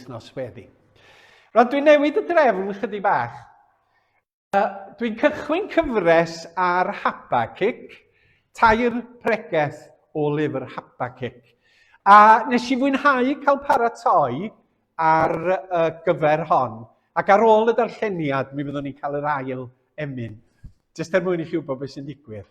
wythnos weddi. Rwan, dwi'n newid y drefn chydig bach. Uh, dwi'n cychwyn cyfres ar Habacuc, tair pregeth o lyfr Habacuc. A nes i fwynhau cael paratoi ar uh, gyfer hon, ac ar ôl y darlleniad mi fyddwn ni'n cael yr ail emyn, jyst er mwyn i chi wybod beth sy'n digwydd.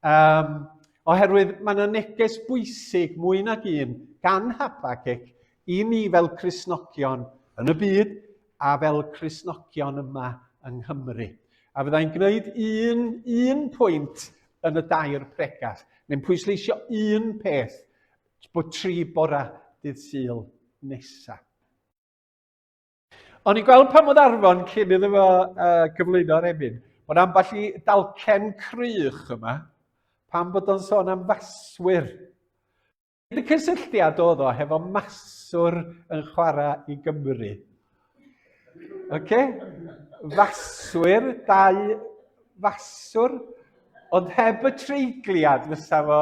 Um, oherwydd mae yna neges bwysig mwy nag un gan Habacuc i ni fel Cristnogion yn y byd a fel Cristnogion yma yng Nghymru. A fyddai'n gwneud un, un pwynt yn y dair pregath, neu'n pwysleisio un peth, bod tri bora dydd Sul nesaf. O'n i'n gweld pan oedd Arfon cyn iddo fo uh, gyflwyno'r emyn, bod ambell i dalcen crych yma, pan bod o'n sôn am faswyr. Y cysylltiad oedd o hefo maswr yn chwarae i Gymru. Oce? Faswyr, dau faswr, ond heb y treigliad fysa fo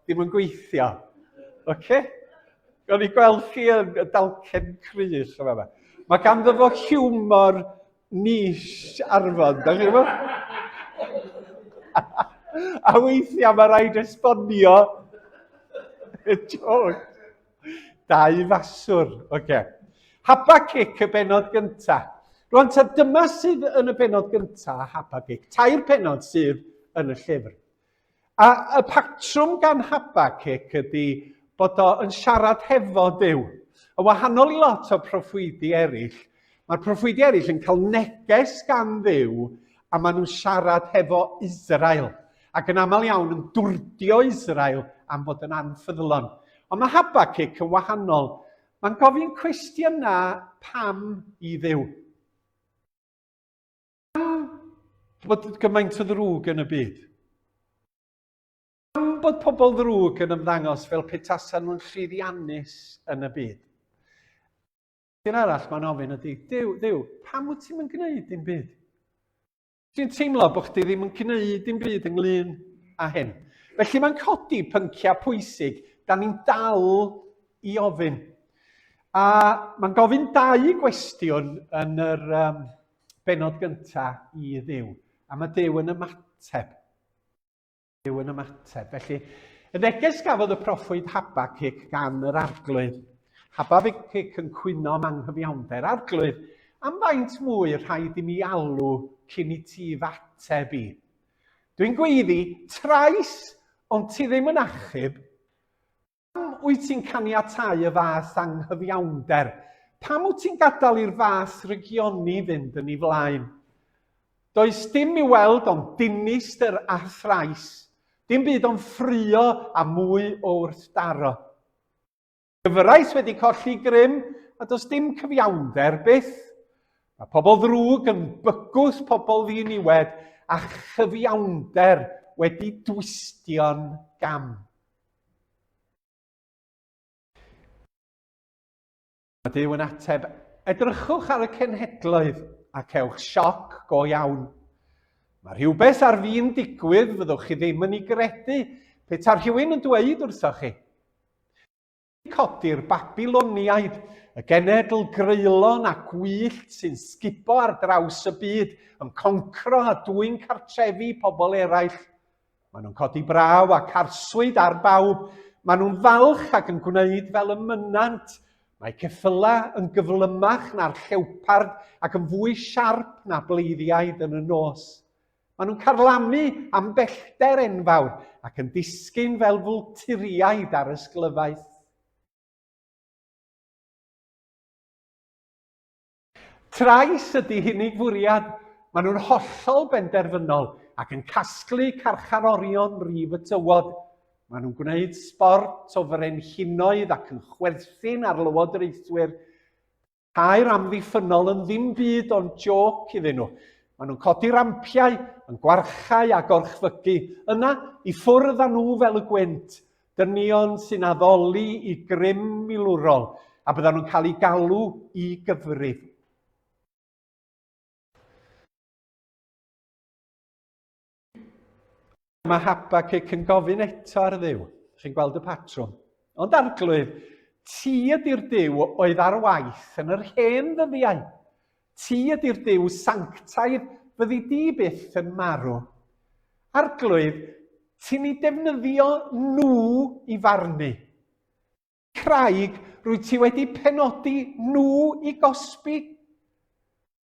ddim yn gweithio. Oce? O'n i gweld chi yn y dalcen crys yma. Yma. Mae ganddo fo hiwmor niche Arfon, da chi'n gwybod? A weithiau mae rhaid esbonio y joke. Dau faswr, oce. Okay. Habacuc y benod gynta. Rwan ta dyma sydd yn y benod gynta, Habacuc. Tair penod sydd yn y llyfr. A y patrwm gan Habacuc ydy bod o yn siarad hefo Duw. Yn wahanol i lot o proffwydi eraill, mae'r proffwydi eraill yn cael neges gan Dduw a maen nhw'n siarad hefo Israel ac yn aml iawn yn dwrdio Israel am fod yn anffyddlon. Ond mae Habacuc yn wahanol. Mae'n gofyn cwestiynau pam i Dduw. Pam bod gymaint o ddrwg yn y byd? Pam bod pobl ddrwg yn ymddangos fel petasan nhw'n llwyddiannus yn y byd? Un arall mae'n ofyn ydy, Duw, Duw, pam wyt ti'n mynd gwneud dim byd? Dwi'n teimlo bod chdi ddim yn gwneud dim byd ynglyn â hyn. Felly mae'n codi pynciau pwysig, da ni'n dal i ofyn. A mae'n gofyn dau gwestiwn yn yr um, benod gyntaf i Dduw. A mae Duw yn ymateb. Duw yn ymateb. Felly, y neges gafodd y proffwyd Habacuc gan yr arglwydd. Habacuc yn cwyno am anghyfiawnder. Arglwydd, am faint mwy rhaid i mi alw cyn i ti f'ateb i? Dwi'n gweiddi, trais, ond ti ddim yn achub. Pam wyt ti'n caniatáu y fath anghyfiawnder? Pam wyt ti'n gadael i'r fath rygioni fynd yn ei flaen? Does dim i'w weld ond dinistr a thrais, dim byd ond ffrio a mwy o wrthdaro. Gyfraith wedi colli grym a does dim cyfiawnder byth. Mae pobl ddrwg yn bygwth pobl ddiniwed a chyfiawnder wedi dwistio'n gam. Mae Duw yn ateb, edrychwch ar y cenhedloedd a cewch sioc go iawn. Mae rhywbeth ar fin digwydd fyddwch chi ddim yn ei gredu petai rhywun yn dweud wrthoch chi. Codi'r Babiloniaid, y genedl greulon a gwyllt sy'n sgubo ar draws y byd, yn concro a dwyn cartrefi pobl eraill. Maen nhw'n codi braw ac arswyd ar bawb. Maen nhw'n falch ac yn gwneud fel y mynnant. Mae ceffylau yn gyflymach na'r llewpard ac yn fwy siarp na bleiddiaid yn y nos. Maen nhw'n carlamu am bellter enfawr ac yn disgyn fel fwlturiaid ar ysglyfaeth. Trais ydy hunig fwriad. Maen nhw'n hollol benderfynol ac yn casglu carcharorion rif y tywod. Maen nhw'n gwneud sbort o frenhinoedd ac yn chwerthin ar lywodraethwyr. Tair amddiffynnol yn ddim byd ond jôc iddyn nhw. Maen nhw'n codi rampiau, yn gwarchau a gorchfygu. Yna, i ffwrdd â nhw fel y gwynt. Dynion sy'n addoli i grym milwrol, a byddan nhw'n cael eu galw i gyfrif. Mae Habacuc yn gofyn eto ar Dduw. Chi'n gweld y patrwm. Ond arglwydd, Ti ydy'r Duw oedd ar waith yn yr hen ddyddiau. Ti ydy'r Duw sanctaidd, fyddi di byth yn marw. Arglwydd, ti'n ei defnyddio nhw i farnu. Craig, rwyt ti wedi penodi nhw i gosbi.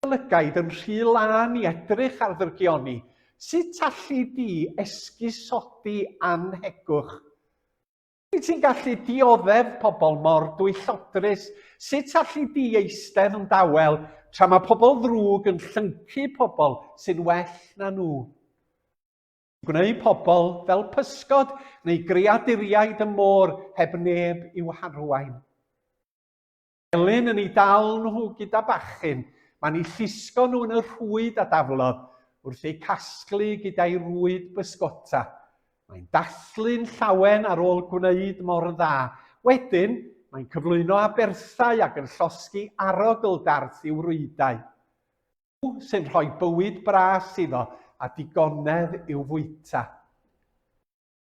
Lygaid yn rhy lân i edrych ar ddrygioni, sut alli di esgusodi annhegwch? Sut ti'n gallu dioddef pobl mor dwyllodrus? Sut alli di eistedd yn dawel tra mae pobl ddrwg yn llyncu pobl sy'n well na nhw? Gwneud pobl fel pysgod neu greaduriaid y môr heb neb i'w harwain. Elin yn eu dal nhw gyda bachyn, mae'n eu llusgo nhw yn y rhwyd a daflodd wrth eu casglu gyda'i rwyd bysgota. Mae'n dathlu'n llawen ar ôl gwneud mor dda. Wedyn, mae'n cyflwyno aberthau ac yn llosgi arogl darth i'w rwydau. Duw sy'n rhoi bywyd bras iddo a digonedd i'w fwyta.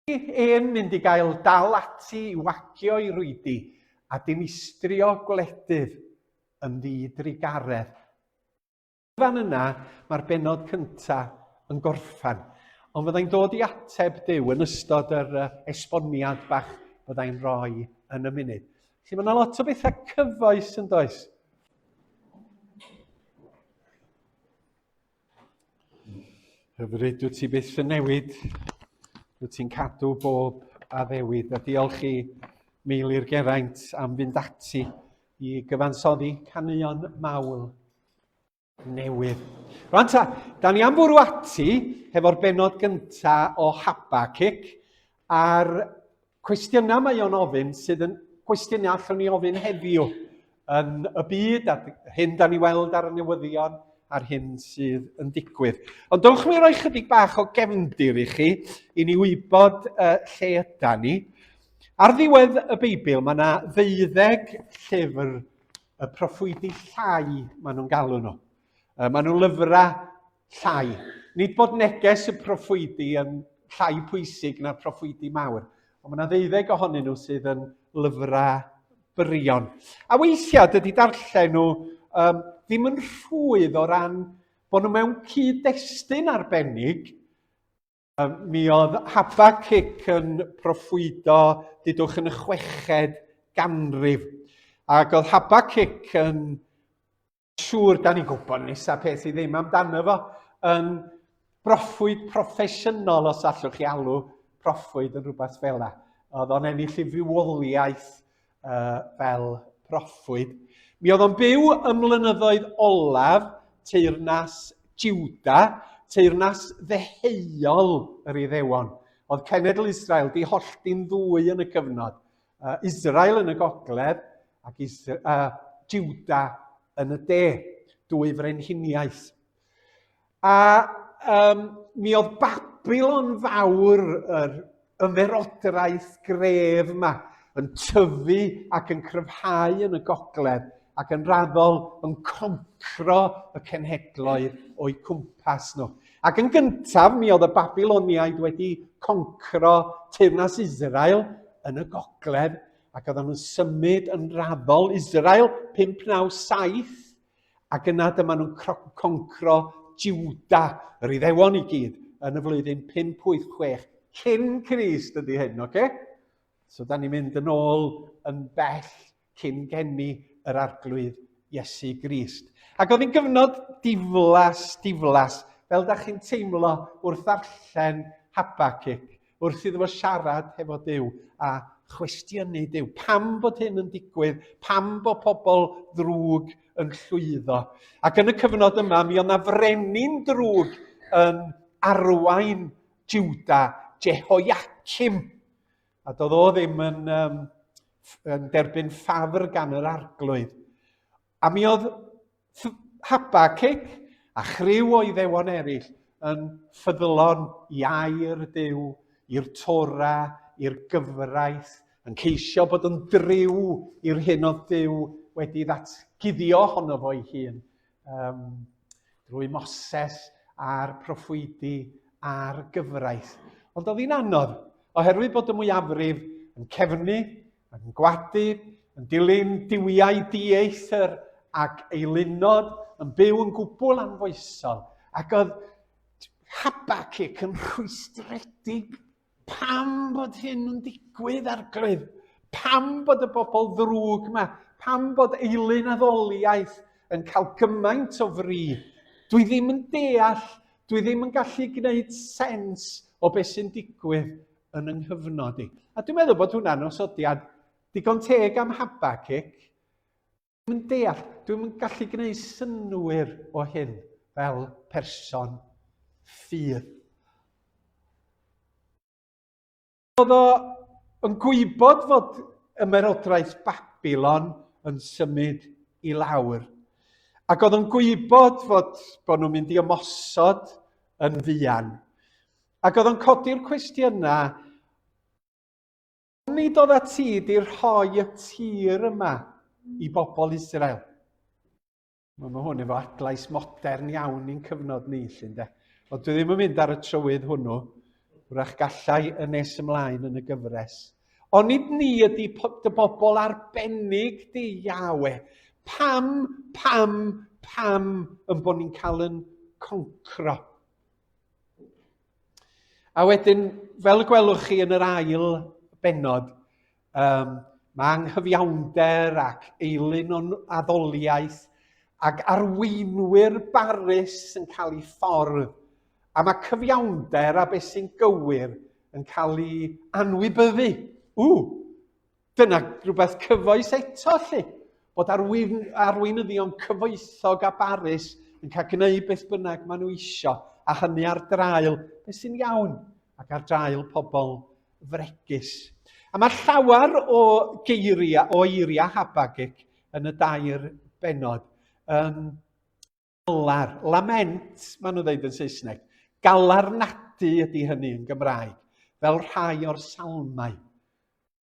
E'n mynd i gael dal ati i wagio i rwydi a dinistrio gwledydd yn ddi-drugaredd. Fan yna mae'r bennod cynta yn gorffan, ond fyddai'n dod i ateb Duw yn ystod yr esboniad bach fyddai'n rhoi yn y munud. Felly mae yna lot o bethau cyfoes yn does? Hyfryd, dwi ti byth yn newid. Dwi ti'n cadw bob addewid. A diolch i Meilir Geraint am fynd ati i gyfansoddi caneuon mawl newydd. Rwan ta, da ni am fwrw ati hefo'r benod gynta o Habacuc a'r cwestiynau mae o'n ofyn sydd yn gwestiynau allwn ni ofyn heddiw yn y byd a hyn da ni weld ar y newyddion a'r hyn sydd yn digwydd. Ond dewch mi roi chydig bach o gefndir i chi i ni wybod uh, lle yda ni. Ar ddiwedd y Beibl mae yna ddeuddeg llyfr y proffwydi llai maen nhw'n galw nhw. Uh, maen nhw lyfrau llai. Nid bod neges y proffwydi yn llai pwysig na'r proffwydi mawr, ond mae yna ddeuddeg ohonyn nhw sydd yn lyfrau byrion. A weithiau dydy darllen nhw um, ddim yn rhwydd o ran bod nhw mewn cyd-destun arbennig. Um, mi oedd Habacuc yn proffwydo, dudwch, yn y chweched ganrif. Ac oedd Habacuc yn siŵr, da ni'n gwybod nesa peth i ddim amdano fo, yn broffwyd proffesiynol, os allwch chi alw proffwyd yn rhywbeth fel la. Oedd o'n ennill ei fywoliaeth uh, fel proffwyd. Mi oedd o'n byw ym mlynyddoedd olaf teyrnas Juda, teyrnas ddeheuol yr Iddewon. Oedd cenedl Israel di hollti'n ddwy yn y cyfnod. Uh, Israel yn y gogledd ac Isra uh, Juda yn y de, dwy frenhiniaeth. A um, mi oedd Babylon fawr, yr ymerodraeth gref yma, yn tyfu ac yn cryfhau yn y gogledd ac yn raddol yn concro y cenhedloedd o'u cwmpas nhw. Ac yn gyntaf, mi oedd y Babiloniaid wedi concro teyrnas Israel yn y gogledd ac oedden nhw'n symud yn raddol Israel 597 ac yna dyma nhw'n concro Juda, yr Iddewon i gyd, yn y flwyddyn 586 cyn Crist ydy hyn, oce? Okay? So da ni'n mynd yn ôl yn bell cyn geni yr Arglwydd Iesu Grist. Ac oedd hi'n gyfnod diflas, diflas, fel da chi'n teimlo wrth ddarllen Habacuc, wrth iddo fo siarad hefo Duw a chwestiynu Duw. Pam bod hyn yn digwydd? Pam bod pobl ddrwg yn llwyddo? Ac yn y cyfnod yma, mi oedd na frenin drwg yn arwain Juda, Jehoiacim. A doedd o ddim yn, um, yn derbyn ffafr gan yr arglwydd. A mi oedd Habacuc a chriw o Iddewon eraill yn ffyddlon i air Duw, i'r Tora, i'r gyfraith, yn ceisio bod yn driw i'r hyn oedd Duw wedi ddatguddio ohono fo'i hun um, drwy Moses a'r proffwydi a'r gyfraith. Ond oedd hi'n anodd, oherwydd bod y mwyafrif yn cefnu, yn gwadu, yn dilyn duwiau dieithr ac eilunod, yn byw yn gwbl anfoesol, ac oedd Habacuc yn rhwystredig. Pam bod hyn yn digwydd, arglwydd? Pam bod y bobl ddrwg yma? Pam bod eilun addoliaeth yn cael gymaint o fri? Dwi ddim yn deall, dwi ddim yn gallu gwneud sens o beth sy'n digwydd yn yng nghyfnod i. A dwi'n meddwl bod hwnna'n osodiad digon teg am Habacuc. Dwi'n yn deall, dwi'n yn gallu gwneud synnwyr o hyn fel person ffydd. Oedd o yn gwybod fod ymerodraeth Babylon yn symud i lawr. Ac oedd o'n gwybod fod bod nhw'n mynd i ymosod yn fuan. Ac oedd o'n codi'r cwestiynau, nid oedd ti di rhoi y tir yma i bobl Israel. Mae ma hwn efo adlais modern iawn i'n cyfnod ni, lle, ynde. Ond dwi ddim yn mynd ar y trywydd hwnnw. Wrach gallai yn nes ymlaen yn y gyfres. Ond nid ni ydy dy bobl arbennig di, Yahweh. Pam, pam, pam yn bod ni'n cael yn concro? A wedyn, fel y gwelwch chi yn yr ail bennod, um, mae anghyfiawnder ac eilun o'n addoliaeth ac arweinwyr barus yn cael ei ffordd, a mae cyfiawnder a beth sy'n gywir yn cael ei anwybyddu. Ww, Dyna rhywbeth cyfoes eto, lle, bod arwyn, arweinyddion cyfoethog a barus yn cael gwneud beth bynnag maen nhw isio, a hynny ar draul beth sy'n iawn, ac ar draul pobl fregus. A mae llawer o geiriau, o eiriau Habacuc yn y dair benod. Um, galar, lament, maen nhw'n dweud yn Saesneg. Galarnadu ydy hynny yn Gymraeg, fel rhai o'r salmau.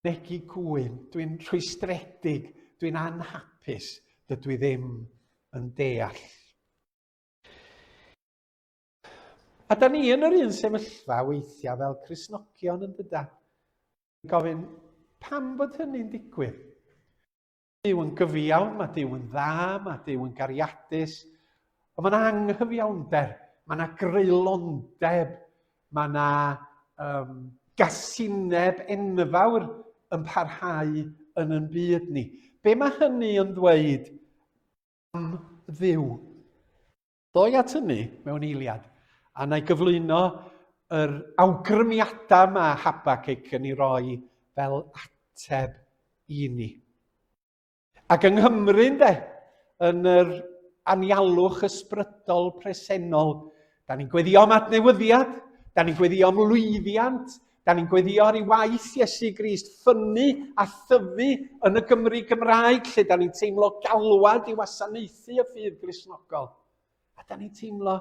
Negi gŵyn, dwi'n rhwystredig, dwi'n anhapus, dydw i ddim yn deall. A da ni yn yr un sefyllfa weithiau fel Cristnogion yn dyda. Gofyn, pam bod hynny'n digwydd? Duw yn gyfiawn, mae Duw yn dda, mae Duw yn gariadus, ond mae yna anghyfiawnder, mae yna greulondeb, mae yna um, gasineb enfawr yn parhau yn yn byd ni. Be mae hynny yn ddweud am Dduw? Ddoi at hynny mewn eiliad, a na i gyflwyno yr awgrymiadau mae Habacuc yn ei roi fel ateb i ni. Ac yng Nghymru, ynde, yn yr anialwch ysbrydol presennol, da ni'n gweddio am adnewyddiad, da ni'n gweddio am lwyddiant, Da ni'n gweddio ar ei waith Iesu Grist ffynnu a thyfu yn y Gymru Gymraeg, lle da ni'n teimlo galwad i wasanaethu y ffydd Gristnogol. A da ni'n teimlo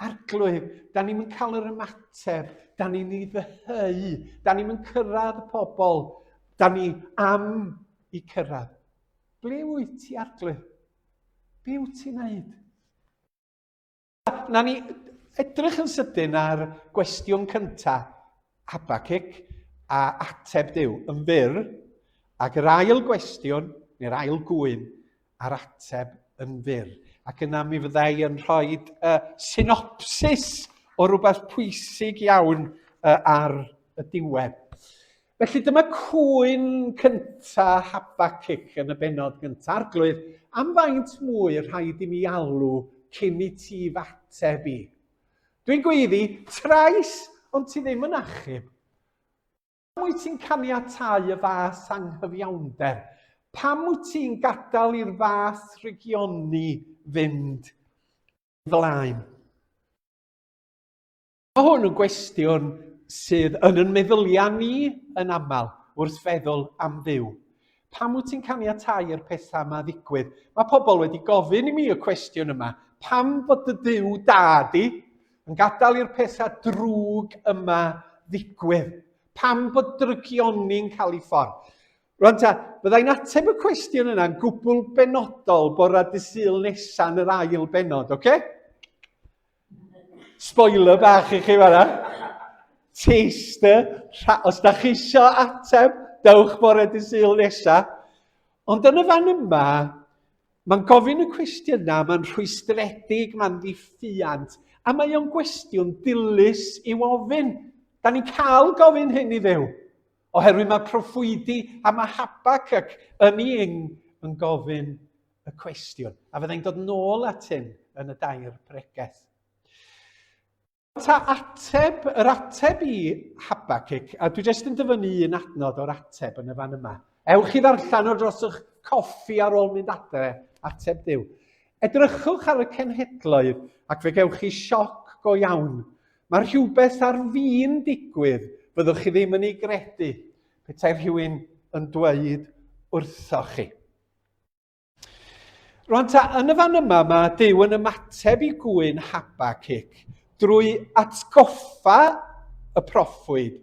arglwydd, da ni'n cael yr ymateb, da ni'n ei ddyheu, da ni'n cyrraedd pobl, da ni am i cyrraedd. Ble wyt ti, arglwydd? Be wyt ti'n neud? Na ni edrych yn sydyn ar gwestiwn cynta Habacuc a ateb Duw yn fyr, ac yr ail gwestiwn, neu'r ail gŵyn, a'r ateb yn fyr. Ac yna mi fyddai yn rhoi uh, synopsis o rhywbeth pwysig iawn uh, ar y diwedd. Felly dyma cwyn cynta Habacuc yn y bennod gynta. Arglwydd, am faint mwy rhaid i mi alw cyn i ti f'ateb i? Dwi'n gweiddi, trais, ond ti ddim yn achub. Pam wyt ti'n caniatáu y fath anghyfiawnder? Pam wyt ti'n gadael i'r fath rygioni fynd flaen? Mae hwn yn gwestiwn sydd yn yn meddyliau ni yn aml wrth feddwl am Dduw. Pam wyt ti'n caniatáu i'r pethau yma ddigwydd? Mae pobl wedi gofyn i mi y cwestiwn yma. Pam fod dy Dduw da di yn gadael i'r pethau drwg yma ddigwydd? Pam bod drygioni'n cael ei ffordd? Rwan ta, byddai'n ateb y cwestiwn yna'n gwbl benodol bore dy Sul nesaf yn yr ail bennod, oce? Okay? Spoiler bach i chi fanna. Taster. Os da chi isio ateb, dewch bore dy Sul nesa. Ond yn y fan yma, mae'n gofyn y cwestiynau, mae'n rhwystredig, mae'n ddiffuant, a mae o'n gwestiwn dilys i'w ofyn. Da ni'n cael gofyn hyn i Dduw, oherwydd mae proffwydi a mae Habacuc yn ei ing yn gofyn y cwestiwn. A fyddai'n dod nôl at hyn yn y dair pregeth. Ta ateb, yr ateb i Habacuc, a dwi jyst yn dyfynnu un adnod o'r ateb yn y fan yma. Ewch i ddarllen o dros eich coffi ar ôl mynd adre, ateb Duw. Edrychwch ar y cenhedloedd ac fe gewch chi sioc go iawn. Mae rhywbeth ar fin digwydd fyddwch chi ddim yn ei gredu petai rhywun yn dweud wrthoch chi. Rwan ta, yn y fan yma mae Duw yn ymateb i gŵyn Habacuc drwy atgoffa y proffwyd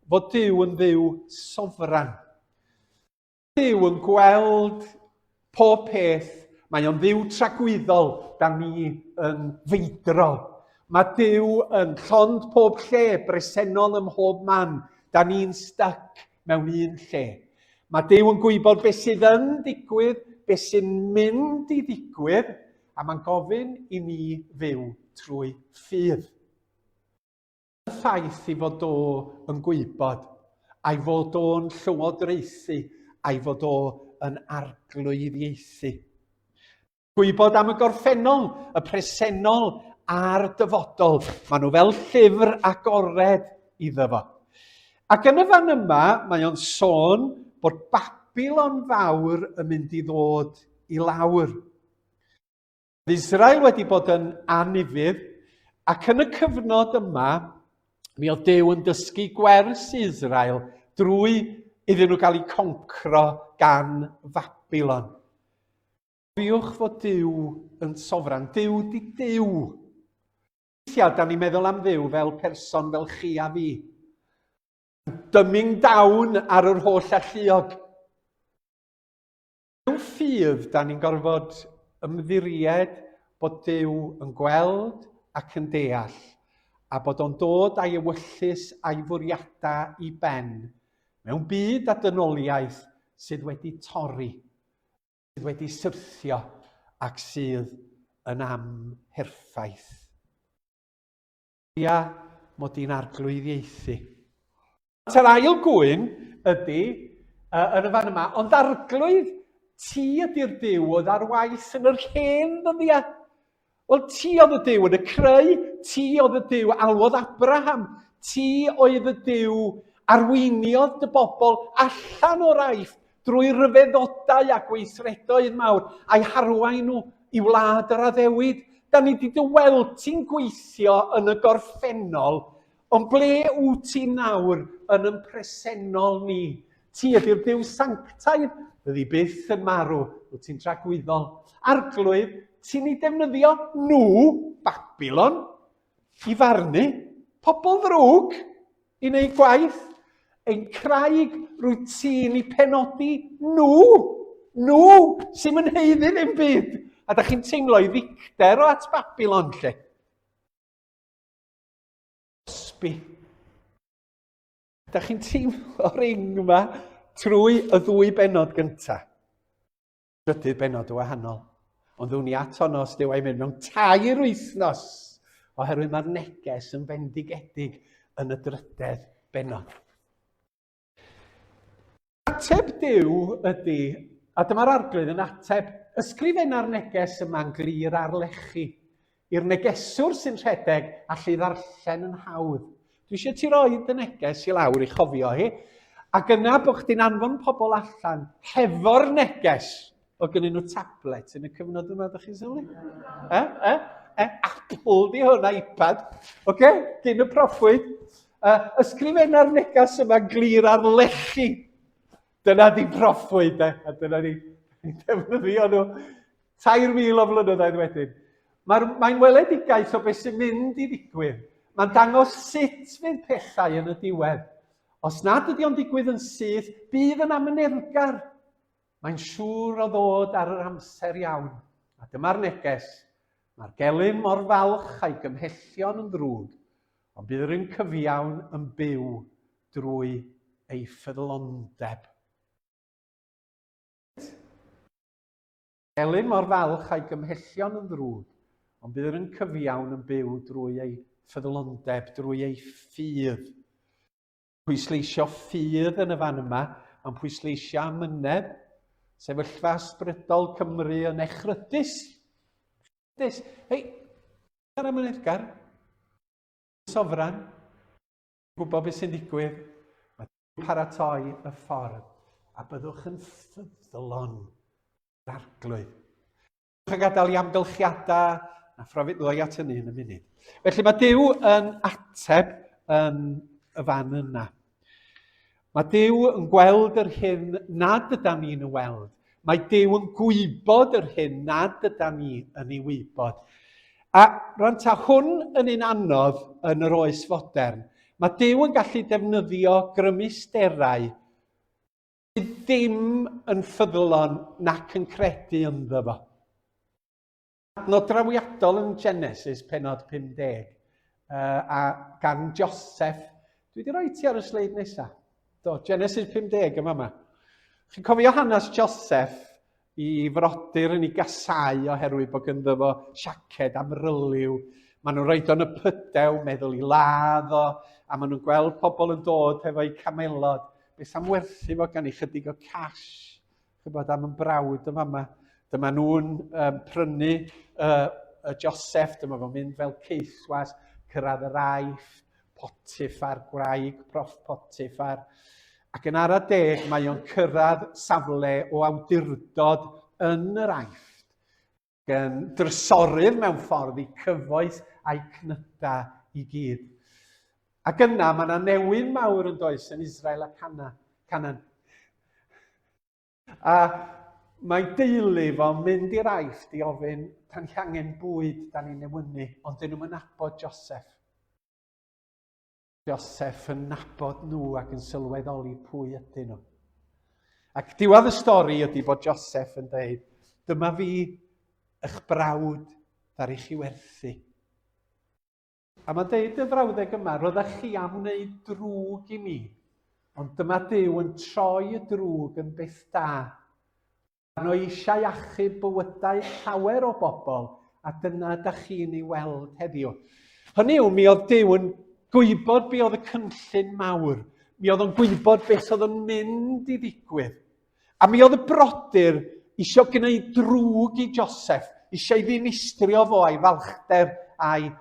fod Duw yn Dduw sofran. Duw yn gweld pob peth, mae o'n Dduw tragwyddol, da ni yn feidrol. Mae Duw yn llond pob lle, bresennol ym mhob man, da ni'n styc mewn un lle. Mae Duw yn gwybod beth sydd yn digwydd, beth sy'n mynd i ddigwydd, a mae'n gofyn i ni fyw trwy ffydd. Y ffaith i fod o yn gwybod, a'i fod o'n llywodraethu, a'i fod o yn arglwyddiaethu. Gwybod am y gorffennol, y presennol a'r dyfodol. Maen nhw fel llyfr agored iddo fo. Ac yn y fan yma, mae o'n sôn bod Babilon fawr yn mynd i ddod i lawr. Israel wedi bod yn anufudd, ac yn y cyfnod yma, mi oedd Duw yn dysgu gwers i Israel drwy iddyn nhw gael eu concro gan Fabilon. Cofiwch fod Duw yn sofran. Duw di Duw. Weithiau, da ni'n meddwl am Dduw fel person fel chi a fi. Dumbing down ar yr holl alluog. Mewn ffydd, da ni'n gorfod ymddiried bod Duw yn gweld ac yn deall, a bod o'n dod a'i ewyllys a'i fwriadau i ben mewn byd a dynoliaeth sydd wedi torri sydd wedi syrthio ac sydd yn amherffaith. Ia, mod i'n arglwyddiaethu. Yr ail gŵyn ydy, uh, yn y fan yma, ond arglwydd, ti ydy'r Duw oedd ar waith yn yr hen ddyddiau. Wel, ti oedd y Duw yn y creu, ti oedd y Duw alwodd Abraham, ti oedd y Duw arweiniodd dy bobl allan o'r Aifft drwy ryfeddodau a gweithredoedd mawr, a'i harwain nhw i wlad yr addewid. Da ni wedi dy weld ti'n gweithio yn y gorffennol, ond ble wyt ti nawr yn yn presennol ni? Ti ydy'r Duw sanctaidd, fyddi byth yn marw, wyt ti'n dragwyddol. Arglwydd, ti'n ei defnyddio nhw, Babilon, i farnu pobl ddrwg i wneud gwaith. Ein craig rwyt ti'n ei penodi nhw, nhw sy'n mynd haeddu ddim byd. A da chi'n teimlo i ddicter o at Babilon, lle. Sbi. Da chi'n teimlo'r ing yma trwy y ddwy benod gyntaf. Drydydd benod o wahanol. Ond ddown ni at honno os Duw a'i mynd mewn tair wythnos, oherwydd mae'r neges yn fendigedig yn y drydedd benod. Ateb Duw ydy, a dyma'r arglwydd yn ateb, ysgrifenna'r neges yma'n glir ar lechi, i'r negeswr sy'n rhedeg allu ddarllen yn hawdd. Dwi eisiau ti roi dy neges i lawr i chofio hi, ac yna bod chdi'n anfon pobl allan hefo'r neges. O gynnyn nhw tablet yn y cyfnod yma, ydych chi'n sylwi? E? E? E? Apple di hwn, iPad. Oce? Okay? Gyn y proffwyd. Uh, ysgrifenna'r neges yma glir ar lechi. Dyna di proffwyd, e? A dyna ni defnyddio nhw 3,000 o flynyddoedd wedyn. Mae'r, mae'n weledigaeth o beth sy'n mynd i ddigwydd. Mae'n dangos sut fydd pethau yn y diwedd. Os nad ydy o'n digwydd yn syth, bydd yn amyneddgar. Mae'n siŵr o ddod ar yr amser iawn. A dyma'r neges. Mae'r gelyn mor falch a'i gymhellion yn ddrwg, ond bydd yr un cyfiawn yn byw drwy ei ffyddlondeb. Elyn mor falch a'i gymhellion yn ddrwg, ond bydd yr un cyfiawn yn byw drwy ei ffyddlondeb, drwy ei ffydd. Pwysleisio ffydd yn y fan yma, mae'n pwysleisio amynedd, sefyllfa ysbrydol Cymru yn echrydus. Echrydus. Hei, ar amyneddgar, sofran, gwybod beth sy'n digwydd, mae paratoi y ffordd, a byddwch yn ffyddlon i'r Arglwydd. Byddwch yn gadael i amgylchiadau a phrofi ddoi at hynny yn y munud. Felly mae Duw yn ateb yn y fan yna. Mae Duw yn gweld yr hyn nad yda ni'n ei weld. Mae Duw yn gwybod yr hyn nad yda ni yn ei wybod. A rwan ta hwn yn un anodd yn yr oes fodern. Mae Duw yn gallu defnyddio grymusterau sydd ddim yn ffyddlon nac yn credu ynddo fo. Adnod drawiadol yn Genesis, penod 50, uh, a gan Joseph. Dwi wedi rhoi ti ar y sleid nesaf. Do, Genesis 50 yma yma. Chi'n cofio hanes Joseph i frodyr yn ei gasau oherwydd bod gynddo fo siaced amryliw. Maen nhw'n rhaid o'n y pydew, meddwl i ladd o, a maen nhw'n gweld pobl yn dod hefo'u camelod. Beth am werthu fo gan i chydig o cash? Chybod am yn brawd y fama. Dyma nhw'n um, prynu uh, y Joseph, dyma fo'n mynd fel ceithwas, cyrraedd yr Aifft, Potiphar, gwraig proff Potiphar. Ac yn ara deg mae o'n cyrraedd safle o awdurdod yn yr Aifft, gan drysorydd mewn ffordd i cyfoeth a'i cnyda i gyd. Ac yna mae yna newyn mawr yn does yn Israel a Cana, Canan. A mae deulu fo'n mynd i'r Aifft i ofyn, da ni angen bwyd, da ni'n newynu, ond dyn nhw'n nabod Joseph. Joseph yn nabod nhw ac yn sylweddoli pwy ydyn nhw. Ac diwedd y stori ydy bod Joseph yn dweud, dyma fi, eich brawd, ddaru chi werthu. A mae'n deud y frawddeg yma, roeddech chi am wneud drwg i mi, ond dyma Duw yn troi y drwg yn beth da. Maen nhw eisiau achub bywydau llawer o bobl, a dyna da chi'n ei weld heddiw. Hynny yw, mi oedd Duw yn gwybod be oedd y cynllun mawr. Mi oedd o'n gwybod beth oedd yn mynd i ddigwydd. A mi oedd y brodyr eisiau gwneud drwg i Joseph, eisiau ei ddinistrio fo a'i falchder a'i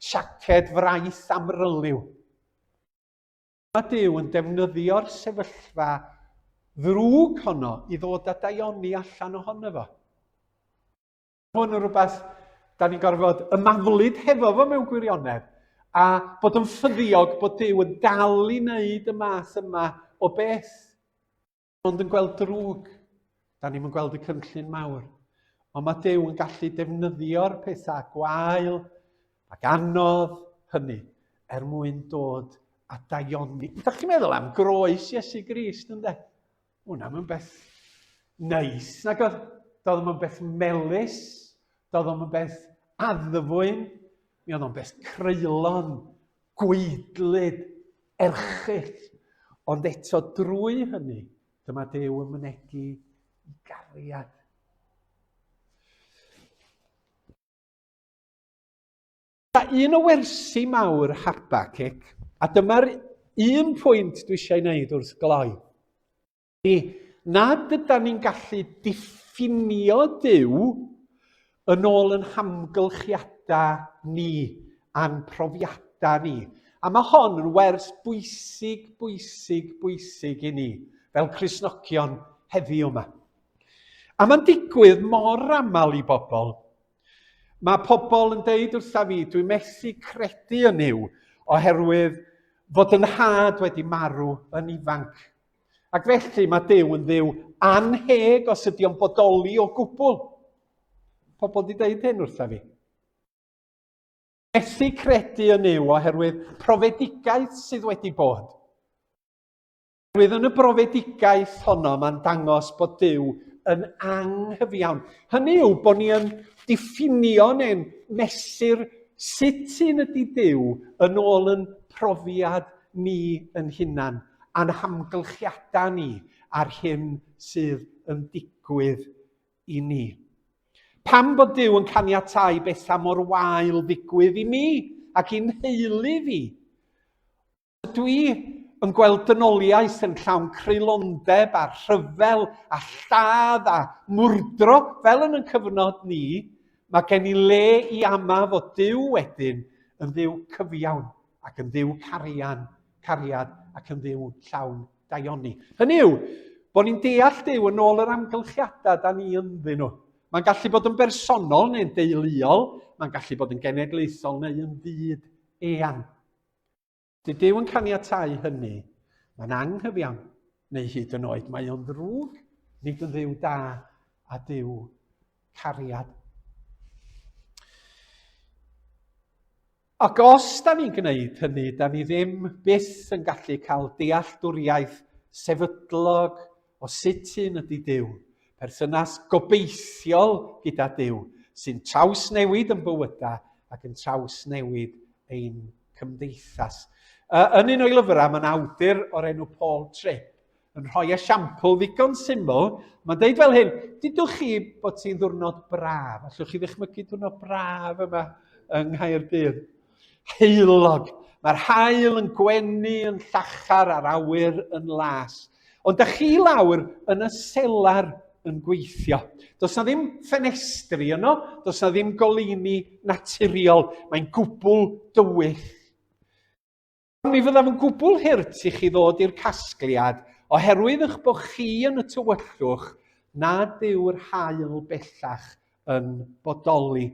siaced fraith amryliw. Mae Duw yn defnyddio'r sefyllfa ddrwg honno i ddod â daioni allan ohono fo. Hwn yn rhywbeth da ni'n gorfod ymaflyd hefo fo mewn gwirionedd, a bod yn ffyddiog bod Duw yn dal i wneud y math yma o beth. Ond yn gweld drwg. Da ni'n gweld y cynllun mawr. Ond mae Duw yn gallu defnyddio'r pethau gwael ac anodd hynny er mwyn dod a daioni. Ydych chi'n meddwl am groes Iesu Grist, ynddo? Hwna mae'n beth neis, nag oedd? Doedd o'n beth melus, doedd o'n beth addfwyn, mi oedd o'n beth creulon, gwaedlyd, erchyll. Ond eto drwy hynny, dyma Duw yn mynegi i gariad. A un o wersi mawr Habacuc, a dyma'r un pwynt dwi eisiau ei wneud wrth gloi, ydy nad ydan ni'n gallu diffinio Duw yn ôl yn hamgylchiadau ni a'n profiadau ni. A mae hon yn wers bwysig, bwysig, bwysig i ni fel Cristnogion heddiw yma. A mae'n digwydd mor aml i bobl. Mae pobl yn deud wrtha fi, dwi'n methu credu yn Nuw oherwydd fod yn nhad wedi marw yn ifanc. Ac felly mae Duw yn dduw anheg os ydy o'n bodoli o gwbl. Pobl di deud hyn wrtha fi. Methu credu yn Nuw oherwydd profedigaeth sydd wedi bod. Oherwydd yn y brofedigaeth honno mae'n dangos bod Duw yn anghyfiawn. Hynny yw bod ni yn diffinio neu'n mesur sut un ydy Duw yn ôl yn profiad ni yn hunan, a'n hamgylchiadau ni a'r hyn sydd yn digwydd i ni. Pam bod Duw yn caniatáu bethau mor wael ddigwydd i mi ac i'n nheulu fi? Os ydw i yn gweld dynoliaeth yn llawn creulondeb a rhyfel a lladd a mwrdro fel yn y cyfnod ni, mae gen i le i ama fod Duw wedyn yn Dduw cyfiawn ac yn Dduw carian, cariad ac yn Dduw llawn daioni. Hynny yw, bod ni'n deall Duw yn ôl yr amgylchiadau da ni ynddyn nhw. Mae'n gallu bod yn bersonol neu'n deuluol, mae'n gallu bod yn genedlaethol neu yn fyd eang. Di Duw yn caniatáu hynny, mae'n anghyfiawn, neu hyd yn oed mae o'n ddrwg, nid yn Dduw da a Duw cariad. Ac os da ni'n gwneud hynny, da ni ddim byth yn gallu cael dealltwriaeth sefydlog o sut un ydy Duw, perthynas gobeithiol gyda Duw, sy'n trawsnewid yn bywydau ac yn trawsnewid ein cymdeithas. Yn un o'i lyfrau, mae'n awdur o'r enw Paul Tripp yn rhoi esiampl ddigon syml. Mae'n deud fel hyn, dydwch chi bod ti'n ddwrnod braf? Allwch chi ddychmygu diwrnod braf yma yng Nghaerdydd? Heulog. Mae'r haul yn gwenu yn llachar a'r awyr yn las. Ond da chi lawr yn y selar yn gweithio. Does na ddim ffenestri yno, does na ddim goleuni naturiol. Mae'n gwbl dywyll. Mi fyddaf yn gwbl hurt i chi ddod i'r casgliad oherwydd eich bod chi yn y tywyllwch nad yw'r haul bellach yn bodoli.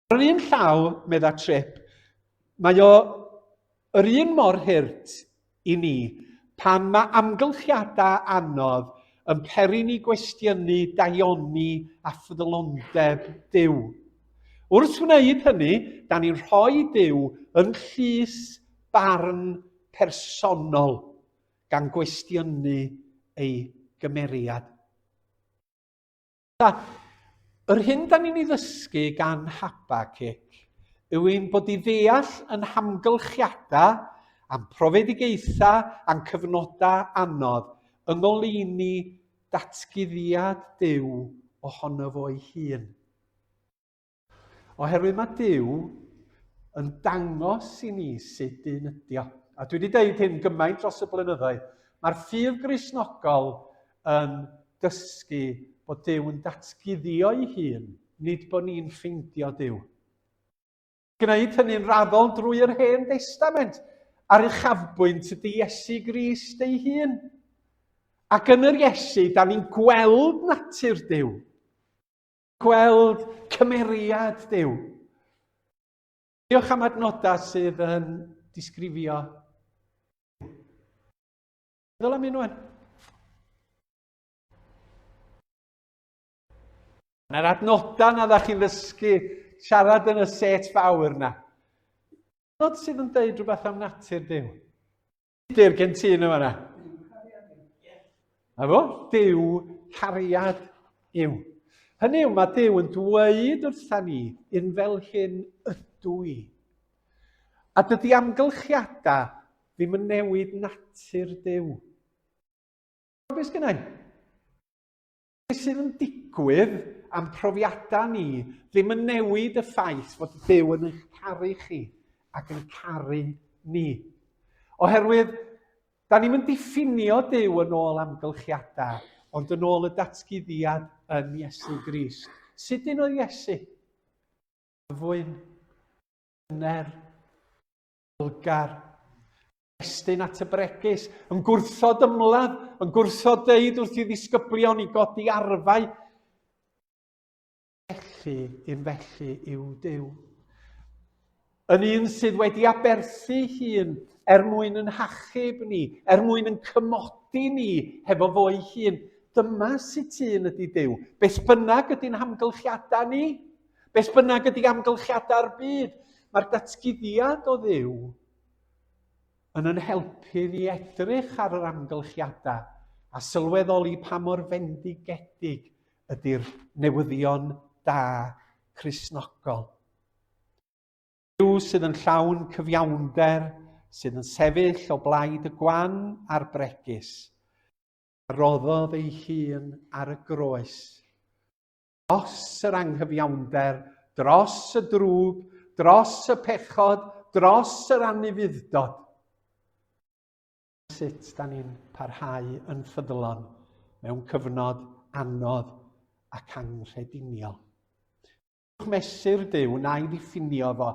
Ar yr un llaw, medda Tripp, mae o yr un mor hurt i ni pan mae amgylchiadau anodd yn peri ni gwestiynu daioni a ffyddlondeb Duw. Wrth wneud hynny, da ni'n rhoi Duw yn llys barn personol, gan gwestiynu ei gymeriad. Yr hyn da ni'n ei ddysgu gan Habacuc yw ein bod i ddeall yn hamgylchiadau a'n profedigaethau a'n cyfnodau anodd yng ngoleuni datguddiad Duw ohono fo'i hun. Oherwydd mae Duw yn dangos i ni sut dyn ydi o. A dwi wedi deud hyn gymaint dros y blynyddoedd. Mae'r ffydd Gristnogol yn dysgu bod Duw yn datguddio'i hun, nid bod ni'n ffeindio Duw. Gwneud hynny'n raddol drwy yr Hen Destament, a'r uchafbwynt ydy Iesu Grist ei hun. Ac yn yr Iesu, da ni'n gweld natur Duw. Gweld cymeriad Duw. Diolch am adnodau sydd yn disgrifio. Meddwl am un wan. Mae'r adnodau na ddech chi'n ddysgu siarad yn y set fawr na. Nod sydd yn deud rhywbeth am natur Duw. Ydy'r gen ti yn y fanna? A fo, Duw cariad yw. Hynny yw, mae Duw yn dweud wrtha ni, un fel hyn ydw i. A dydy amgylchiadau ddim yn newid natur Duw. Beth sgynna i? Beth sydd yn digwydd am profiadau ni ddim yn newid y ffaith fod Duw yn eich caru chi ac yn caru ni. Oherwydd, da ni'n mynd diffinio Duw yn ôl amgylchiadau, ond yn ôl y datguddiad yn Iesu Grist. Sut un oedd Iesu? Fwyn, tyner, Ddalgar. Estyn at y bregus, yn gwrthod ymladd, yn gwrthod deud wrth i ddisgyblion i godi arfau. Felly, un felly yw Duw. Yn un sydd wedi aberthu hun er mwyn yn hachub ni, er mwyn yn cymodi ni hefo fo'i hun. Dyma sut un ydy Duw. Beth bynnag ydy'n hamgylchiadau ni, Beth bynnag ydy amgylchiadau'r byd, mae'r datguddiad o Dduw yn yn helpu ni edrych ar yr amgylchiadau a sylweddoli pa mor fendigedig ydy'r newyddion da Cristnogol. Duw sydd yn llawn cyfiawnder, sydd yn sefyll o blaid y gwan a'r bregus, a roddodd ei hun ar y groes. Dros yr anghyfiawnder, dros y drwg, dros y pechod, dros yr anufudd-dod. Sut da ni'n parhau yn ffyddlon mewn cyfnod anodd ac anghrediniol. Mesur Duw na'i ddiffinio fo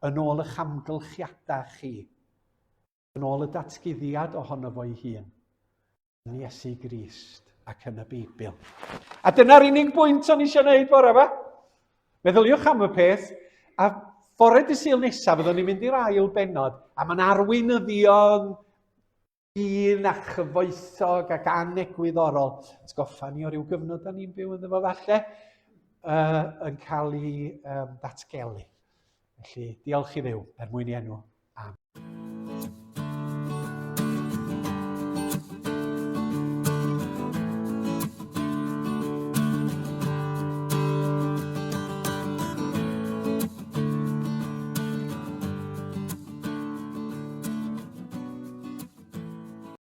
yn ôl eich amgylchiadau chi, yn ôl y datguddiad ohono fo'i hun. Yn Iesu Grist ac yn y Beibl. A dyna'r unig bwynt o'n eisiau gwneud bore yma. Meddyliwch am y peth, a fore dy Sul nesaf fyddwn ni'n mynd i'r ail benod, a mae'n arweinyddion un a chyfoethog ac anegwyddorol. Atgoffa ni o ryw gyfnod da ni'n byw ynddo fo falle, yn cael ei ddatgelu. Felly, diolch i Dduw er mwyn i enw.